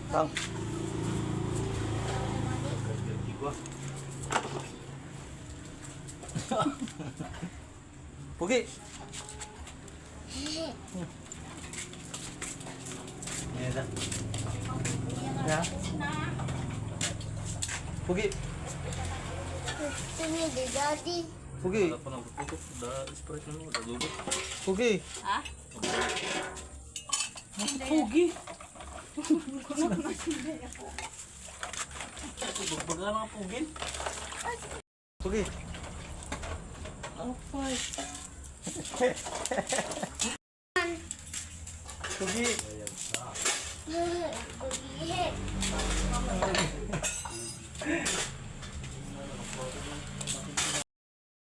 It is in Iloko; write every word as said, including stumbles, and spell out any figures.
Tang. Pugi. Ya. Pugi. Gusto niya di daddy. Pugi. Wala pa nagtutok. Da, Sprite na mo. Da, dugo. Pugi. Ha? Pugi. Bagbaga nga pugin. Pugi. Apay. Pugi.